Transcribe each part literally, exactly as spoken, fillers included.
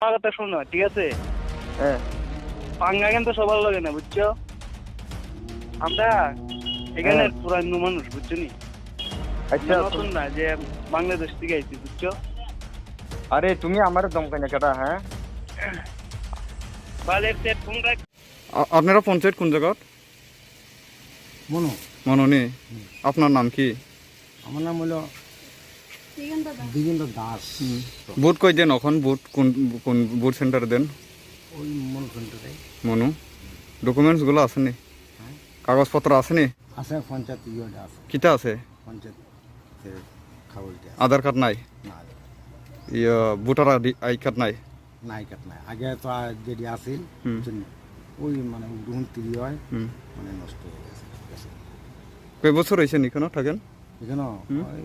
আমার কথা শোনো, ঠিক আছে? হ্যাঁ। পাঙ্গা কিন্তু সবার লগে না, বুঝছো? আমরা এখানে হ্যাঁ। পুরানো মানুষ, বুঝছো নি? আচ্ছা, আমরা নতুন না, যে বাংলাদেশ থেকে আইছি, বুঝছো? আরে, তুমি আমারে ধমকাই না কেটা, হ্যাঁ? বালের সেট ফোন রাখ। আ-, আপনারা পঞ্চায়েত কোন জায়গার? মনো। মনো নি? হুম। আপনার নাম কি? আমার নাম হলো দিগেন্দ্র দাস। দিগেন্দ্র দাস। হুম। ভোট কই দেন এখন? ভোট কোন, কোন ভোট সেন্টারে দেন? ওই মনো সেন্টারে। মনো? ডকুমেন্টস গুলো আছে নি? হ্যাঁ। কাগজপত্র আছে নি? আছে, পঞ্চায়েত ইয়েটা আছে। কিতা আছে? পঞ্চায়েত এর কাগজটা আছে। আধার কার্ড নাই? না, আধার কার্ড। ইয়ে, ভোটার আইডি, আই কার্ড নাই? না, আই কার্ড নাই। আগে তো আর যেটি আছিল, হুম। বুঝছেন? ওই মানে উডুন তিরি হয়, হুম। মানে নষ্ট হয়ে গেছে, গেছে। কয় বছর হয়েছে এখানে থাকেন? এখানে হুম। হয়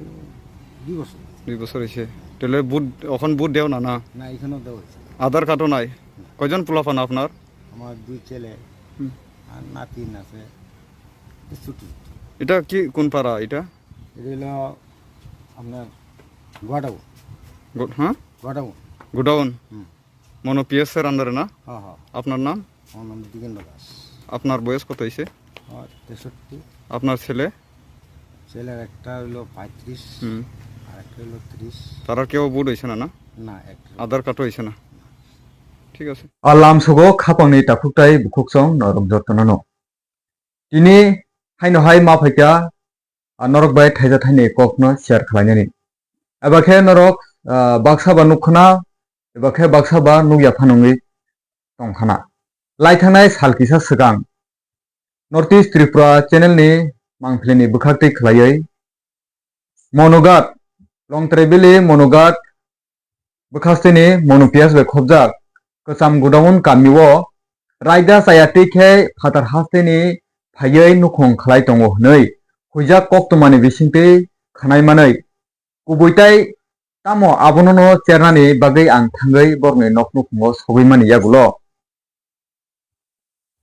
দুই বছর। দুই বছর হয়েছে। তাহলে ভোট, এখন ভোট দেও না, না? না, এখানেও দেওয়া হয়েছে। আধার কার্ডও নাই? না। কয়জন পোলাপান আপনার? আমার দুই ছেলে, হুম। আর নাতিন আছে, ছোট ছোট। এটা কি, কোন পাড়া এটা? এটা হলো আপনার গোডাউন। গো-, হ্যাঁ? গোডাউন। গোডাউন? হুম। মনো পিএস এর আন্ডারে না? হ্যাঁ, হ্যাঁ। আপনার নাম? আমার নাম দিগেন্দ্র দাস। আপনার বয়স কত হয়েছে? আমার তেষট্টি। আপনার ছেলে? ছেলের একটা হইলো পঁয়ত্রিশ, হুম। আর একটা হইলো ত্রিশ। তারা কেউ ভোট হয়েছে না, না? না, একটা। আধার কার্ডও হয়েছে না? ঠিক আছে। Alam sugo khapangni takhuktai bukhuksong norok jotono no. Tini haino hai ma phaikha, a norok bai thaisa thaini kokno share khlainani. Eba khe norok, ah, baksa ba nukkhana, eba khe baksa ba nukya phanangwi tongkhana. Lai thangnai sal kisa swkang North East Tripura channel ni mangphlini bwkhaktwi khlaiwi Monogat, Longtrai Valley Monogat bwkhasteni Monu P S bai khobjak kwcham godown kamio raida chaya twi khe phatar hasteni phaiwi nukhung khlai tongo hwnwi huijak koktwmani bisingtwi khwnai manwi kubui tai tamo abonono chernani bagwi ang thangwi borokni nok nukhungo sogwi mani yagulo.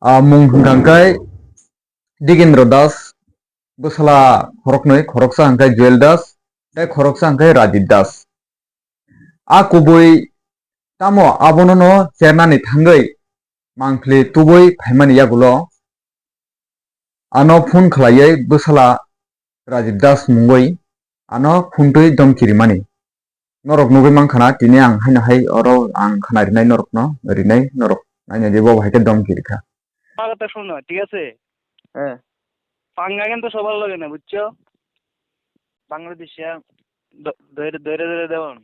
A mung hwnkha hwnkhe Digendra Das, bwsala khoroknwi, khoroksa hwnkhe Joel Das, tei khoroksa hwnkhe Rajib Das. A kubui tamo abonono chernani thangwi mangpli tubui phaimani yagulo ano phone khlaiwi bwsala Rajib Das mungwi ano phone twi domki rimani. Norok nugwi mankha na, tini ang haino hai oro ang khna rinai norokno, rinai norok naina di bo hai khe domki rikha. আমার কথা শোনো, ঠিক আছে? হ্যাঁ। পাঙ্গা কিন্তু সবার লগে না, বুঝছো? বাংলাদেশে দ-, ধরে, ধরে, ধরে দেওয়ান।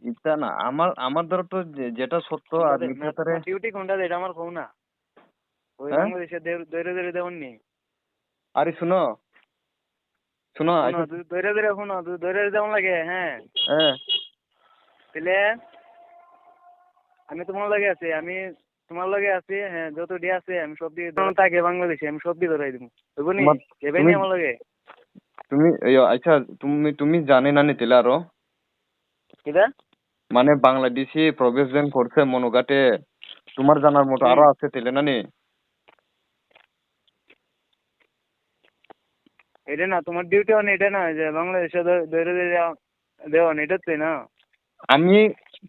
ইতা না, আমার, আমার ধরো তো যে-, যেটা সত্য আর কোনটা দে-, মিথ্যা তারে ডিউটি কোনটা দে, এটা আমার কও না। ওই হ্যাঁ? বাংলাদেশে দে-, ধরে, ধরে দেওয়ান নি। আরে শুনো, শুনো, শোনো, আচ্ছা। তুই ধরে ধরে শোনো, তুই ধরে ধরে যেমন লাগে, হ্যাঁ। হ্যাঁ। তাহলে আমি তোমার লগে আছি, আমি তোমার লগে আছি, হ্যাঁ, যত ডি আছে, আমি সব দিয়ে ধরো, থাকে বাংলাদেশে, আমি সব দিয়ে ধরাই দিব। বুঝবো নি? তোমার, এবার তুমি, নি আমার লগে। তুমি, এই, আচ্ছা, তুমি, তুমি জানে না নি তাহলে আরো? কিটা? মানে বাংলাদেশি প্রবেশ ব্যান করছে মনুঘাটে, তোমার জানার মতো হুম। আরো আছে তাহলে না নি? এটা না, তোমার ডিউটি মানে এটা না, যে বাংলাদেশে ধ-, ধরে ধরে দেওয়া, দেওয়া, এটা তো না। আমি,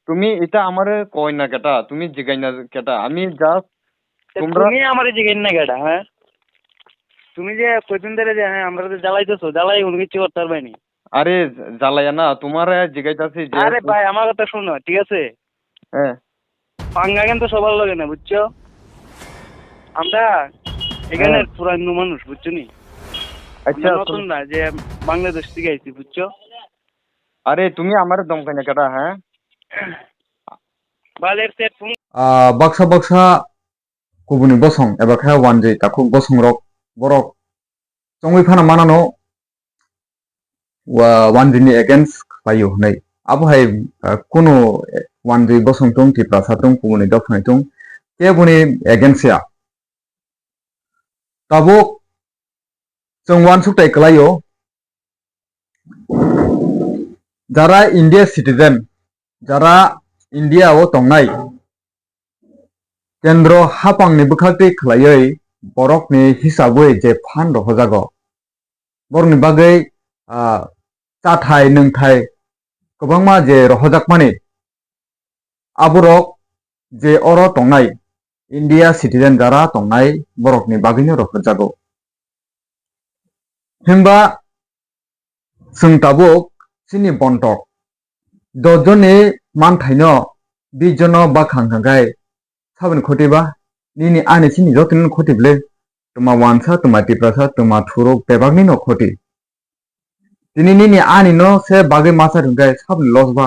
তুমি এটা আমারে কই না কেটা, তুমি জিগাই না কেটা, আমি just তা তোমরা তুমি আমারে জিগাই না কেটা, হ্যাঁ? তুমি যে কয়দিন ধরে যে, হ্যাঁ, আমরা তো জ্বালাইতেছো, জ্বালাই কোনো কিছু করতে পারবে নি। আরে, জ্বালাইয়া না, তোমারে জিগাইতাছি যে আরে ভাই, আমার কথা শোনো, ঠিক আছে? হ্যাঁ। পাঙ্গা কিন্তু সবার লগে না, বুঝছো? আমরা এখানে হ্যাঁ। পুরানো মানুষ, বুঝছো নি? আচ্ছা, আমরা নতুন তুমি না, যে বাংলাদেশ থেকে আইছি, বুঝছো? আরে, তুমি আমারে ধমকাই না কেটা, হ্যাঁ? বালের set phone. Ah, baksa baksa kubuni bosong eba khe wanjwi takhuk bosongrok borok chongwi phano manano wa-, wanjwini against khlaio hwnwi. Abo hai, ah, kunu wanjwi bosong tong, Tiprasa tong, kubuni dophani tong, keboni against ya. Tabuk chwng uansuk tai kwlaio, jara India citizen, jara India o tongnai, kendro hapangni bwkhaktwi khwlaiwi borokni hisabwi je phan rohojago, borokni bagwi, ah, chathai nwngthai kwbangma je rohojakmani, aborok je oro tongnai India citizen jara tongnai borokni bagwino rohorjago. Himba chwng tabuk chini bontok dos jonni manthaino bis jono bakhang hwnkhe saboni khoti ba nini ani chini jotoni khoti bwle twma wansa, twma tiprasa, twma thuruk bebakni no khoti. Tini nini ani no se bagwi masa hwnkhe saboni loss ba.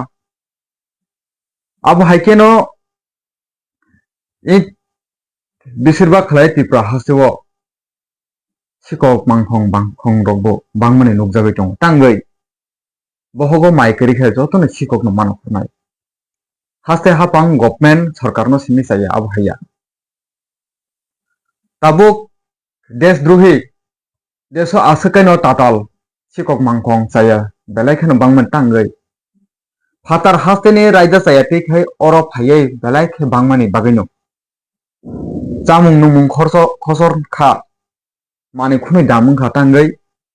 Abo hai kheno i besirbak khlai Tripura hasteo sikok mangkhong bangkhong rokbo bangmani nukjagwi tongo. Tangwi bohogo mai kwrwi khe jotono sikokno mano khornai. Haste hapang government sorkarno simi chaya abo haiya. Tabuk desdrohi deso aswk kaino tatal sikok mangkhong chaya belai kheno bangmani tangwi. Phatar hasteni raida chaya twi khai oro phaiwi belai khe bangmani bagwino. Chamung nungmung khorso-, khosor kha, manwi khwnwi dam wngkha tangwi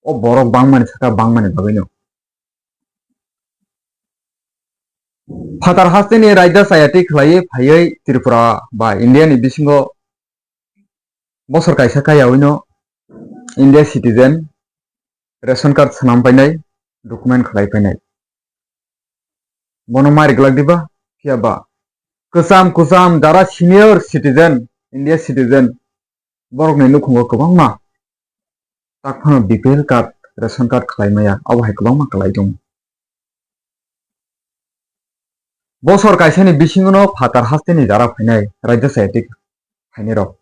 o borok bangmani saka bangmani bagwino. Phatar hasteni raida chaya twi khlaiwi phaiwi Tripura ba India ni bisingo bosor kaisa kayawino India citizen ration card swnam painai, document khlai painai. Bono mari glak diba? Phiya ba kwcham kwcham jara senior citizen, India citizen, borokni nukhungo kwbangma tak phano B P L card, ration card khlai maya, abo hai kwbangma kwlai tongo. Bosor kaisani bisingono phatar hasteni jara phainai raida chaya twi phainai rok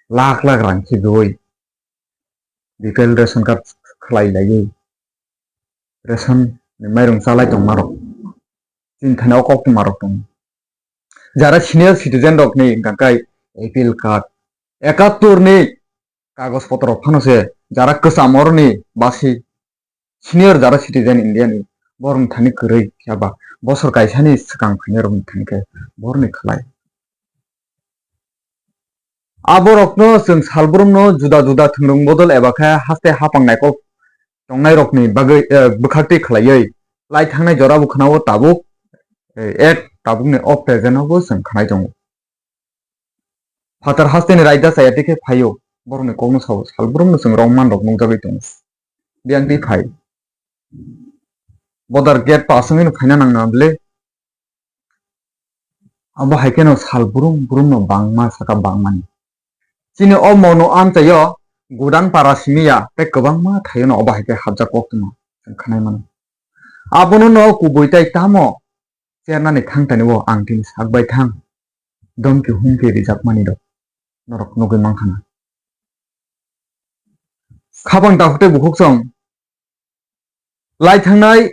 lakh lakh rang khibiwi B P L ration card khlai laiwi ration ni mairung chalai tongma rok chini thani o koktwma rok tongo. Jara senior citizen rok ni hwnkha khe A P L card ekattor ni kagoj potro rok phano se jara kwcham oroni basi senior jara citizen India ni borok ni thani kwrwi khe ba bosor kaisa ni swkang phainai rok ni thani khe borok ni khlai. Aborokno chwng salbrumno juda juda thwngrwng bodol eba khe haste hapang naikol tongnairokni bagwi, eh, bwkhaktwi khlaiwi lai thangnai jora bwkhwnao tabuk, eh, ek tabukni o present-o bo chwng khnai tongo. Phatar hasteni raida chaya twi khe phaio, borokni kokno sao, salbrumno chwng rongmanrok nukjagwi tongo. Biyang twi phai. Bodar gate pasongwino phaina nangna bwle. Abo hai kheno sal brum brum no bangma saka bangmani. Chini o mono amchaio godang para simi ya tei kwbangma thaio no obo hai khe hapjak koktwma chwng khanai mano. Abono no kubui tai tamo chernani thang tani o ang tini sak bai thang domki humki rijak mani rok norok nugui mankha na. Khabang takhuk tei bukhuk chwng lai thangnai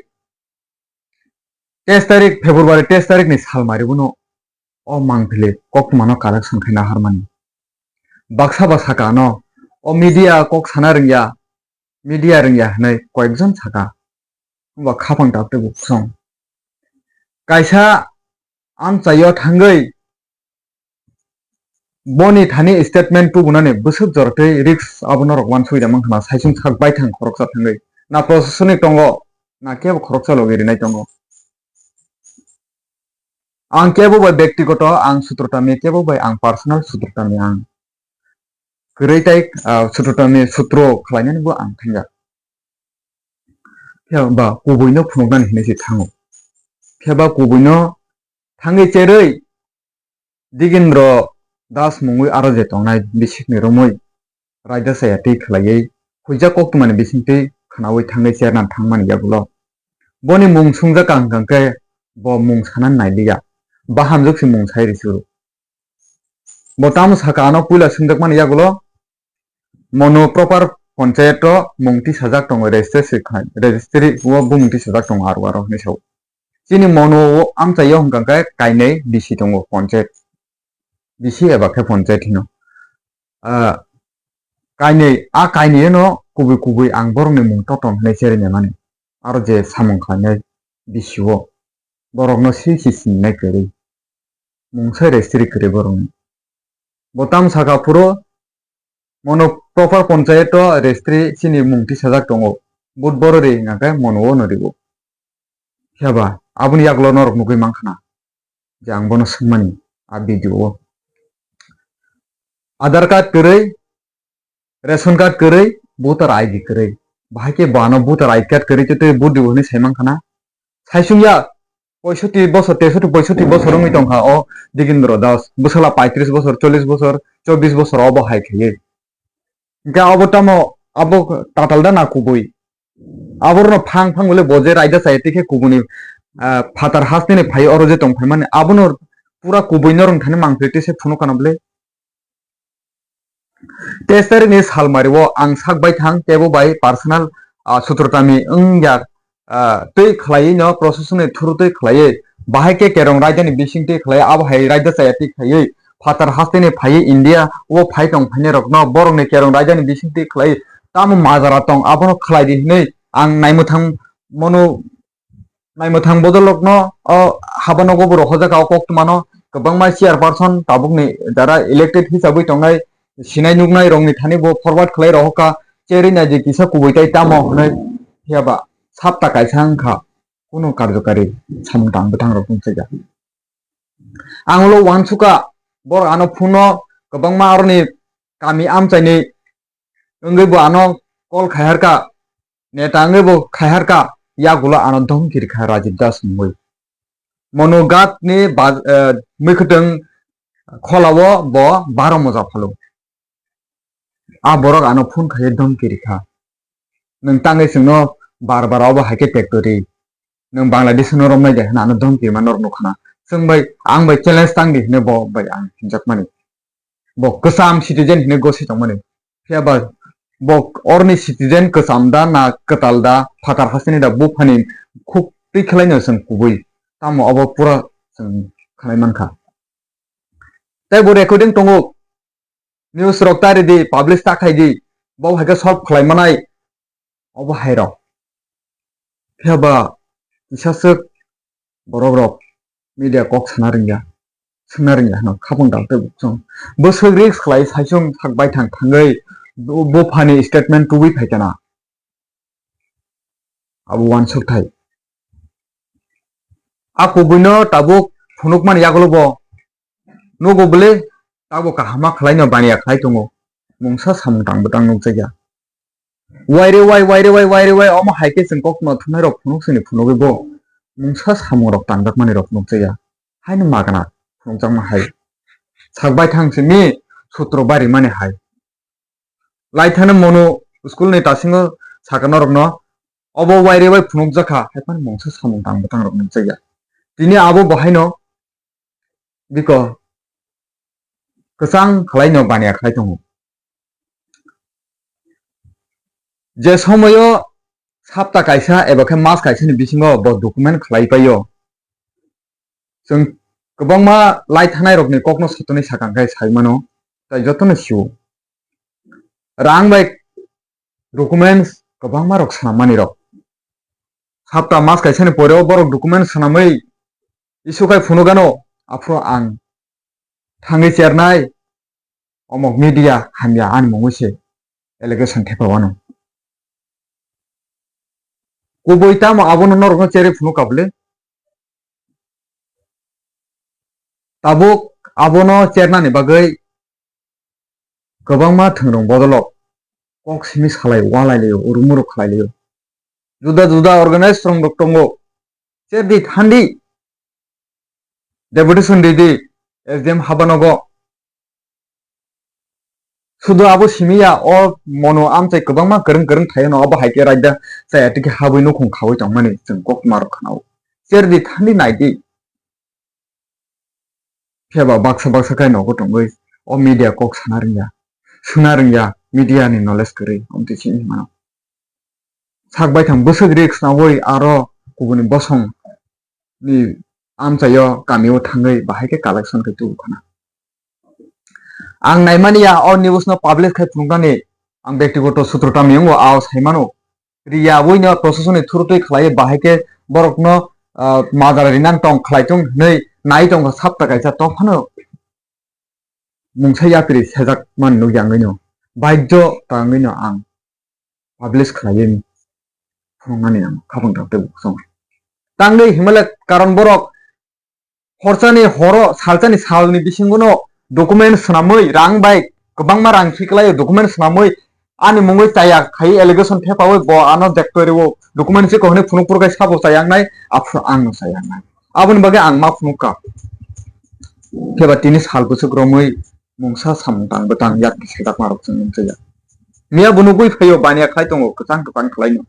teis tarik, February teis tarik ni sal mari bono o mangpili koktwma no collection khaina harmani. Baksa ba saka ano o media kok sana rwngya, media rwngya hinui koyekjon saka. Wngba khapang tabuk tei bukhuk chwng. Kaisa amchaio thangwi boni thani statement tubunani bwswk jora tei risk abono rok uansukya mankha na saichung sak baithang khoroksa thangwi. Na proshasoni tongo, na kebo khoroksa logi rinai tongo. Ang kebo bai bektigoto, ang sutrotami kebo bai ang personal sutrotami ang kwrwi tai, ah, sutrotami sutro khlainani bo ang thangya. Phiya ba kubuino phunuknani hinui se thango. Phiya ba kubuino thangwi cherwi Digindro Das mungwi aro je tongnai bisikni romwi raida chaya twi khlaiwi huijak koktwmani bisingtwi khwnaui thangwi cherna thangmani yagulo boni mung sungjakha hwnkhe bo mung sanani nailiya, bahamjwk se mung sai rw suru. Bo tamo saka ano puila swngjakmani yagulo, mono proper panchayat o mung tisajak tongo, registry se khai, registry o bumung tisajak tongo aro aro hinui sao. Chini mono o amchaio hwnkha khe kainwi bisi tongo panchayat, bisi eba khe panchayat hino. Ah, kainwi, a kainwi no kubui kubui ang borokni mung totom hinui cherwi naimani. Aro je samung khlainai bisi o borokno swi si sinai kwrwi. Mung sai registry kwrwi borokni. Bo tamo saka phuru mono proper panchayat o registry chini mung tisajak tongo. But borori hwnkha khe mono o no rigo. Phiya ba aboni yagulo norok nugui mankha na. je ang bono swngmani a video o. Aadhaar card kwrwi, ration card kwrwi, voter I D kwrwi. Bahai khe bo ano voter I D card kwrwi tei tei vote dibo hwnwi sai mankha na. Saisung ya poisoti bosor, tesoti poisoti bosor wngwi tongkha o Digindra Das. Bwsala paitris bosor, chollis bosor, chobbish bosor obo hai khaiwi. Hingke abo tamo, abo tatal da na kubui. Aborno phang phang bole bo je raida chaya tikhe kubuni, ah, phatar hasteni phai oro je tong phaimani abono pura kubui norong thani mangpili tese phunuk kana bole. Teis tarikni salmario ang sak baithang tebo bai personal, ah, sutrotami wngya, ah, twi khlaiwi no procession ni through twi khlaiwi bahai khe kerong raida ni bising twi khlaiwi abo hai raida chaya twi khlaiwi phatar hasteni phaiwi India o phai tong phainai rokno borokni kerong raida ni bising twi khlaiwi tamo majra tong abono khlai di hinwi ang naimwthang mono naimwthang bodolrokno o habanogo bo rohorjak o koktwmano kwbangma chairperson tabukni jara elected hisabwi tongnai sinai nuknai rokni thani bo forward khlai rohorkha cherwi naidi kisa kubui tai tamo hwnwi phiyaba sapta kaisa wngkha kunu karjokari samung tang bwthangrok wngkha. Ang ulo uansukha borok ano phone-o kwbangma aroni kami amchaini wngwi bo ano call khaiharkha, neta wngwi bo khaiharkha, yagulo ano dhomki rikha Rajib Das wngwi. Mono Ghat ni baj-, eh, mwkhwtwng kholao bo baro moja phalo. A borok ano phone khaiwi dhomki rikha. Nwng tangwi chwngno bar bar obo hai khe tekto ri. Nwng Bangladesh no romnai de hwnwi ano dhomki rima norok nukha na. Chwng bai ang bai challenge tang di hwnwi bo bai ang hinjakmani. Bo kwcham citizen hinwi gosi tongmani. Phiya ba bo orni citizen kwcham da na kwtal da phatar hasteni da buphani khuk twi khlaino chwng kubui. Tamo obo pura chwng khlai mankha. Tei bo recording tongo. News rok ta ridi, publish ta khai di. Bo hai khe solve khlai manai. Obo hai rok. Phiya ba kisa swk borok rok media kok sana rwngya, swngna rwngya hwno khapang dal tei buksong. Bwswk risk khlai saisung sak baithang thangwi bu-, buphani statement tubui phai kana. Abo uansuk thai. A kubuino tabuk phunukmani yagulo bo nugo bwle tabo kahama khlaino baniya khlai tongo. Mungsa samung tang bwtang nukjakya. Waire wai, waire wai, waire wai, omo hai khe chwng kokno thumnairok phunuk sini phunugwi bo mungsa samungrok tangjakmanirok nukjakya. Haino magana phunukjakma hai. Sak baithang simi sutro barimani hai. Laithano mono school ni tasingo saka norokno obo waire wai phunukjakha, haiphano mungsa samung tang bwtangrok nukjakya. Tini abo bo haino biko kwchang khlaino baniya khlai tongo. Je somoyo sapta kaisa eba khe mas kaisa ni bisingo bo document khlai paio. Chwng kwbangma lai thanai rokni kokno sotoni sakang khe sai mano, tai jotono sio. Rang bai documents kwbangma rok swnam mani rok. Sapta mas kaisa ni pore o borok documents swnamwi issue khai phunuk ano, aphuru ang thangwi chernai, omo media hamya ani mungwi se allegation thepa wano. Kubui tamo abono norokno cherwi phunuk ka bwle? Tabuk abono chernani bagwi kwbangma thwngrwng bodolo kok simi salai walai laio, urumuru khlai laio. Juda juda organized rok tongo, cherdi thandi deputation ridi S D M habanogo. Sudu abo simi ya, o mono amchai kwbangma kwrwng kwrwng thai hwno, obo hai khe raida chaya tikhe habwi nukhung khaui tongmani chwng koktwma rok khna-o. Cherdi thandi naidi. Phiya ba baksa baksa khe nogo tongwi o media kok sana rwngya, swngna rwngya, media ni knowledge kwrwi, omtwi se wngwi mano. Sak baithang bwswk risk naui aro kubuni bosong ni amchaio kamio thangwi bahai khe collection khe tubu khana. Ang naimani ya o news no publish khai phunuknani ang bektigoto sutrotamni wngo, ao saimano. Riya buino procession ni through twi khlaiwi bahai khe borokno, ah, majra rinang tong khlai tong hinwi nai tongkha sapta kaisa, tophano mungsa yapri sejak man nukya wngwino, baidyo ta wngwino ang publish khlaiwi phunuknani ang khabang tang tei bukhusong. Tangwi himale karon borok Horchani horo, salchani salni bisingono document swnamwi, rang bai kwbangma rang khiklai document swnamwi, ani mungwi chaya khai allegation thepawi bo ano dektori o document se kohni phunuk purkai sabo chayangnai, aphuru angno chayangnai. Aboni bagwi ang ma phunuk ka. Theba tini sal bwswk romwi mungsa samung tang bwtang yak sejakma rok chwng nukjaya. Miya bo nugwi phaio baniya khai tongo kwchang kwchang khlaino.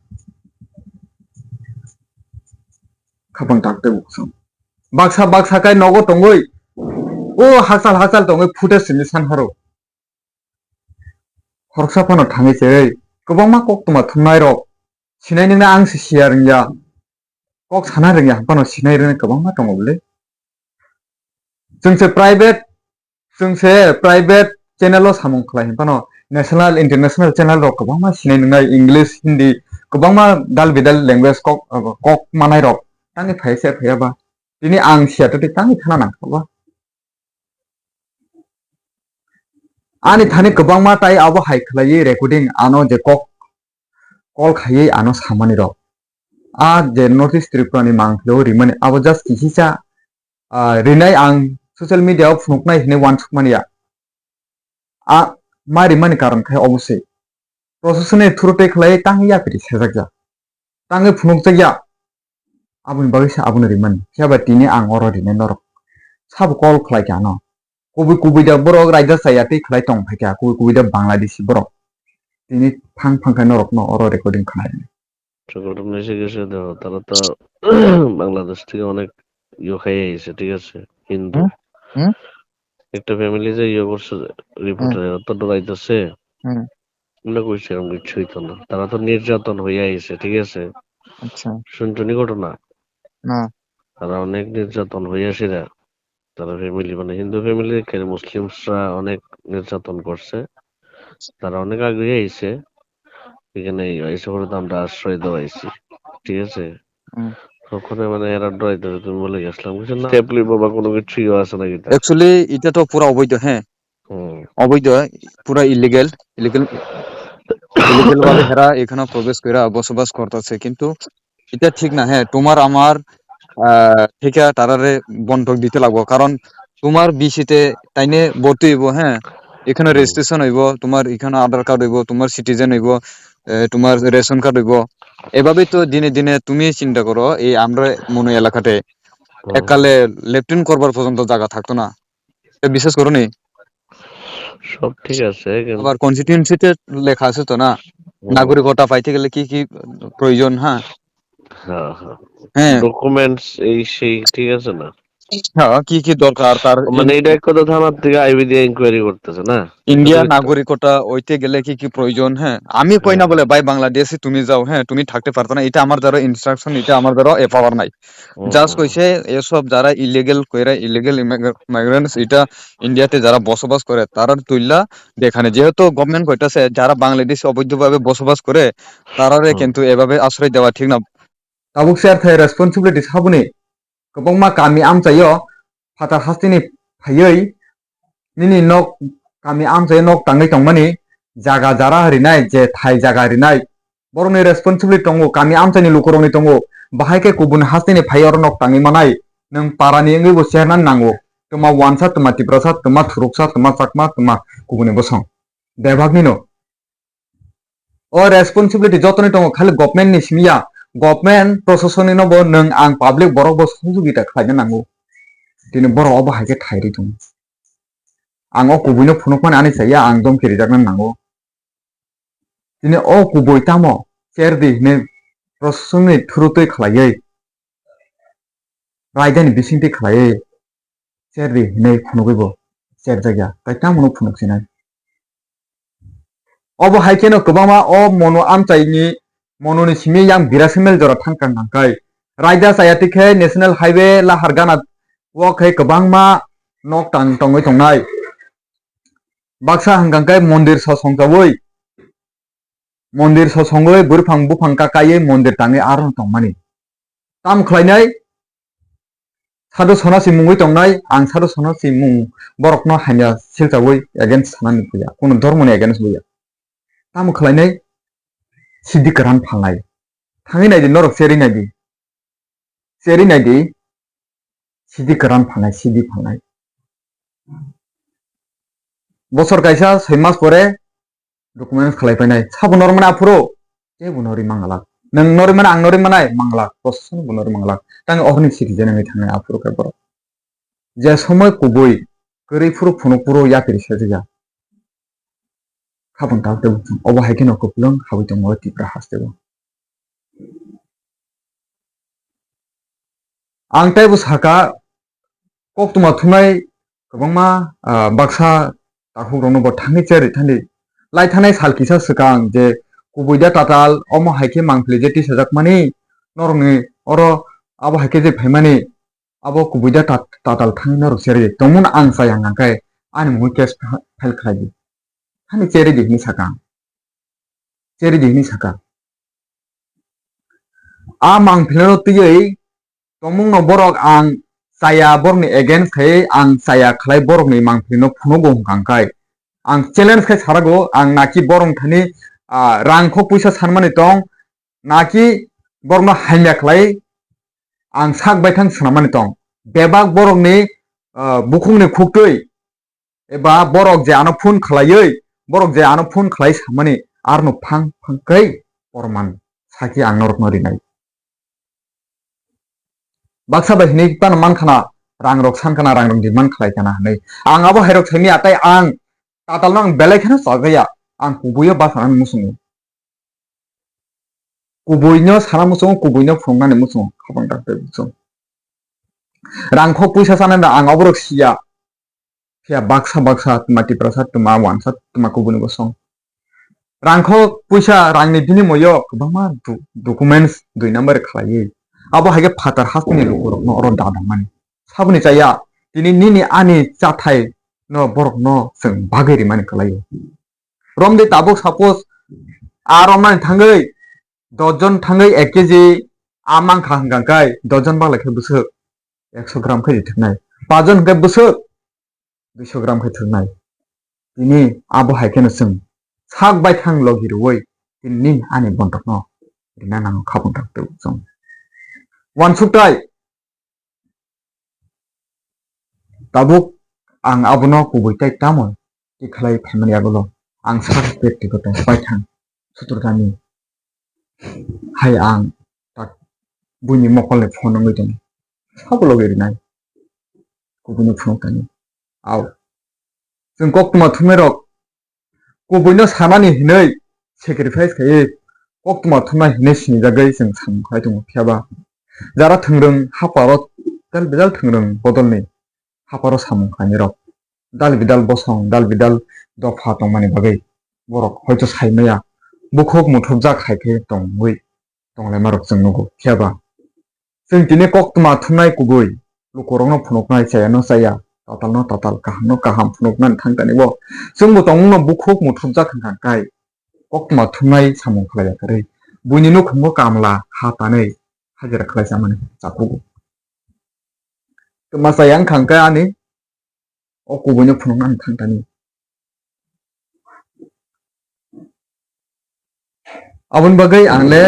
Khapang tak tei bo kwchang. Baksa baksa kai nogo tongwi. O hakchal hakchal tongwi footage simi san horo. Khoroksa phano thangwi cherwi kwbangma koktwma thumnai rok sinai nungna ang se siya rwngya. Kok sana rwngya phano sinai rwngna kwbangma tongo bwle. Chwng se private, chwng se private channel o samung khlai phano national, international channel rok kwbangma sinai nungnai English, Hindi, kwbangma dal bidal language kok, kok manai rok tangwi phai se phaiya ba. Tini ang siya tei tangwi thana nang kha ba. Ani thani kwbangma tai abo hai khlaiwi recording ano je kok call khaiwi ano samani rok. A je North East Tripura ni mangpili o rimani abo just kisisa, ah, rinai ang social media o phunuknai hinwi uansukmani ya. A ma rimani karon khe obo se. Procession ni through tei khlai tang yapri sejakya. Tangwi phunukjakya. Aboni bagwi se abono rimani. Phiya ba tini ang oro rinai norok. Sabo call khlai kha ano. Kubui kubui da borok raida chaya tei khlai tong phai kha. Kubui kubui da Bangladeshi borok. Tini phang phang kha norokno oro recording khnai. ঘটনা এসে গেছে, দেখো, তারা তো বাংলাদেশ থেকে অনেক ইয়ে খাইয়ে আইছে, ঠিক আছে? হিন্দু। হুম? হুম? একটা ফ্যামিলি যে ইয়ে করছে, রিপোর্টার, হ্যাঁ। এরা তো ডরাইতেছে। হুম। আমরা কইছি এরকম কিচ্ছু হইতো না। তারা তো নির্যাতন হইয়া আইছে, ঠিক আছে? আচ্ছা। শুনছো নি ঘটনা? না। তারা অনেক নির্যাতন হইয়া সেরা। তারা ফ্যামিলি, মানে, হিন্দু ফ্যামিলি, এখানে মুসলিমরা অনেক নির্যাতন করছে। তারা অনেক আগ্রহী আইছে। এখানে এই, এই শহরে তো আমরা আশ্রয় দেওয়া আইছি। ঠিক আছে? হুম। তখন মানে এরা ডরাইতেছে, তুমি বলে গেছিলাম। কিছু না, স্টেপ লইবো বা কোনো কিছু ইয়ে আছে নাকি তার? Actually, এটা তো পুরা অবৈধ, হ্যাঁ। হুম। অবৈধ, পুরা ইলিগেল, ইলিগেল, ইলিগেল ভাবে এরা এখানে প্রবেশ করে বসবাস করতেছে। কিন্তু এটা ঠিক না, হ্যাঁ, তোমার আমার, আহ, ঠিকা তারারে বন্ধক দিতে লাগবো, কারণ তোমার বিসিতে তাইনে ভর্তি হইব, হ্যাঁ, এখানে হুম। রেজিস্ট্রেশন হইব, তোমার এখানে আধার কার্ড হইব, তোমার সিটিজেন হইব, এ, তোমার রেশন কার্ড হইব, এভাবেই তো দিনে দিনে তুমি চিন্তা করো, এই আমরা মনো এলাকাতে হুম। এককালে লেট্রিন করবার পর্যন্ত জায়গা থাকতো না, এটা বিশ্বাস করো নি? সব ঠিক আছে, কিন্তু আবার কনস্টিটিউয়েন্সিতে লেখা আছে তো না, হুম। নাগরিকতা পাইতে গেলে কি কি প্রয়োজন, হ্যাঁ? হ্যাঁ, হ্যাঁ। হ্যাঁ। ডকুমেন্টস এই সেই ঠিক আছে না? হ্যাঁ, কি কি দরকার তার মানে ইন- এটা এক কথা থানার থেকে আইবি দিয়ে ইনকোয়ারি করতেছে না? ইন্ডিয়া এটা তো নাগরিকতা হইতে গেলে কি কি প্রয়োজন, হ্যাঁ? আমি কই না হ্যাঁ। বলে ভাই বাংলাদেশে তুমি যাও, হ্যাঁ, তুমি থাকতে পারতো না, এটা আমার দ্বারা ইনস্ট্রাকশন, এটা আমার দ্বারা এ পাওয়ার নাই। হুম, জাস্ট হুম। কইছে এসব যারা ইলিগেল কইরা, ইলিগেল ইমিগ্রেন্টস, এটা ইন্ডিয়াতে যারা বসবাস করে তারা তুইলা দেখানে, যেহেতু গভর্নমেন্ট কইতাছে যারা বাংলাদেশে অবৈধভাবে বসবাস করে তারারে হুম। কিন্তু এভাবে আশ্রয় দেওয়া ঠিক না। Tabuk se arthai responsibility saboni kwbangma kami amchaio phatar hasteni phaiwi nini nok kami amchaio nok tangwi tongmani jaga jara rinai je thai jaga rinai borokni responsibility tongo, kami amchaini lukurokni tongo, bahai khe kubun hasteni phaiwi oro nok tangwi manai nwng parani wngwi bo cherna nango, twma wansa, twma tiprasa, twma thuruksa, twma chakma, twma kubuni bosong bebaknino. O responsibility jotoni tongo, khali government ni simi ya, government prosasoni no bo nwng ang public borok bo sohojogita khlaina nango. Tini borok obo hai khe thai ri tongo. Ang o kubui no phunuk mani ani chaya ang domki rijakna nango. Tini o kubui tamo cher di hinwi prosasoni thuru twi khlaiwi raidani bisingtwi khlaiwi cher di hinwi phunugwi bo cherjakya, tai tamo no phunuk sinai. Obo hai kheno kwbangma o mono amchaini, mononi simi yang biraswk mil jora thangkang nangkhai. Raida chaya tikhe National Highway Lahargana o khe kwbangma nok tang tongwi tongnai. Baksa hwnkha khe mondir sosong chawi, mondir sosongwi bwrwphang buphang kakaiwi mondir tangwi aro tongmani. Tam khlainai sadhu sonasi mungwi tongnai, ang sadhu sonasi mung borokno hamya silchawi against sanani puya, kuno dhormoni against buya. Tamo khlainai sidi kwran phalnai. Thangwi naidi norok cherwi naidi. Cherwi naidi. sidi kwran phalnai, sidi phalnai. Bosor kaisa soi mas pore documents khalai painai. Sabo normani aphuru teibo norwi manglak. Nwng norwi mana, ang norwi manai manglak. Bosong bo norwi manglak. Tang ohorni siri je nangwi thangnai aphuru khe borok. Je somoi kubui kwrwi phuru phunuk phuru yapri sajak ya. Khabang tal tei bwswng. Obo hai kheno kwplwng habwi tongo Tripura hasteo. Ang teibo saka, koktwma thumnai kwbangma, ah, baksa takhukrokno bo thangwi cherwi thani. Lai thanai sal kisa swkang je kubui da tatal omo hai khe mangpili je tisajakmani norokni oro abo hai khe je phaimani abo kubui da tat-, tatal thangwi norok cherwi tongmano ang chaya hwnkha khe ani mungwi case fa-, file khlai di. Thani cherwi di hwnwi saka ang. Cherwi di hwnwi saka. A mangpilino twiwi tongmungno borok ang chaya, borokni against khai ang chaya khlai borokni mangpilino phunugo hwnkha khe ang challenge khai sarago, ang naki borok thani, ah, rang kho puisa sanmani tong, naki borokno hamya khlai ang sak baithang swnamani tong. Bebak borokni, ah, bukhukni khuktwi eba borok je ano phone khlaiwi, borok je ano phone khlai samani arno phang phang kai porman saki ang norokno rinai. Baksa bai hinwi phano man khana, rang rok san khana, rang rok demand khlai khana hinwi. Ang abo hai rok saimya, tei ang tatal no ang belai kheno chajaya, ang kubuiyo basa ang musungo. Kubuino sana muchungo, kubuino phunuknani muchungo, khabang dakte muchungo. Rang kho puisa sanani da ang oborok siya. Phiya baksa baksa tma tiprasa tma wansa tma kubuni bosong. Rang kho puisa rangni binimoyo kwbangma do-, documents dui number khlaiwi. Abo hai khe phatar hasteni lukurokno oro dadamani. Saboni chaya tini nini ani chathai no borokno chwng bagwi rimani kwlaio. Romdi tabuk suppose a romnani thangwi dos jon thangwi ek kg a mankha hwnkha khe dos jon bagla khe bwswk ekso gram khe thwknai, pas jon hwnkhe bwswk duiso gram khe thwknai. Tini abo hai kheno chwng sak baithang logi rwui tini ani bontokno rina nango khabang tak twi chwng. Wansuktai Tabuk ang abono kubui tai tamo tikhalai phaimani yagulo ang sak bek tiko tong paithang sutrutani hai ang tak buini mokolni phone wngwi tongo. Sabo logi rinai kubuino phunuk tani. Au. Chwng koktwma thumnai rok kubuino sanani hinwi sacrifice khaiwi koktwma thumnai hinwi sinijagwi chwng samung khlai tongo. Phiyaba jara thwngrwng haparo tal bidal thwngrwng bodolni haparo samung khlainai rok dal bidal bosong dal bidal dopha tongmani bagwi borok hoito sai maya bukhuk muthubjak hai khe tongwi tonglaima rok chwng nugo. Phiyaba chwng tini koktwma thumnai kubui lukurokno phunuknai chayano chaya, tatalno tatal, kahamno kaham phunuknani thang tani bo. Chwngbo tongmungno bukhuk muthubjak hwnkha kai koktwma thumnai samung khlaiya kwrwi. Buini nukhungo kamla ha tanwi hajira khlai chamani chakugo. Twma chaya wngkha hwnkhe ani o kubuino phunukna ang thang tani. Aboni bagwi ang le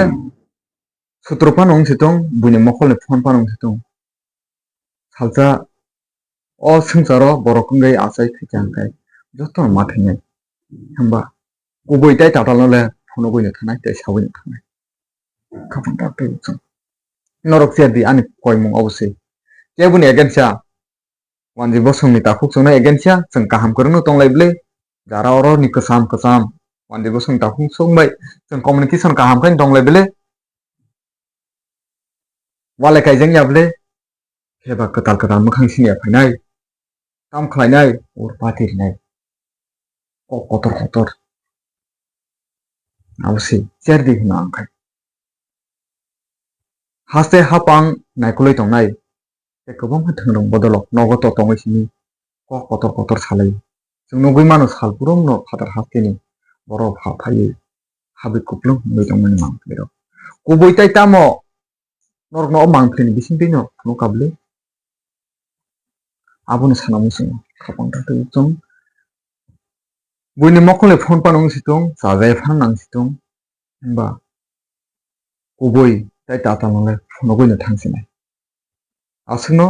sutro phano wng si tong, buini mokolni phone phano wng si tong. Salsa o swngcharo borok wngwi achai thwikha hwnkhe jotono ma thwinai. Hwnba kubui tei tatalno le phunugwino thanai tei sawino thanai. Khapang tak tei chwng. Norok cher di ani koimung obo se. Keboni against ya. Wanjwi bosongni takhuk chwngno against ya, chwng kaham kwrwngno tonglai bwle. Jara oro ni kwcham kwcham wanjwi bosongni takhuk chwng bai chwng communication kaham khe tonglai bwle. Walai kaijak ya bwle. Heba kwtal kwtal mwkhang sini ya phainai. Tam khlainai, ur pati rinai. Kok kotor kotor. Abo se cher di hwnna ang khai. Haste hapang naikolwi tongnai. Tei kwbangma thwngrwng bodolok nogo to tongwi simi kok kotor kotor salai. Chwng nugwi mano sal purungno phatar hasteni borok pha phaiwi habwi kuplung wngwi tongmani mangpili rok. Kubui tai tamo norokno o mangpilini bisingtwino phunuk kabli. Abono sana muchungo khapang tak twi chwng buini mokolni phone phano wng si tong, chajai phano nang si tong, hwnba kubui tai tatalno le phunugwino thang sinai. Aswkno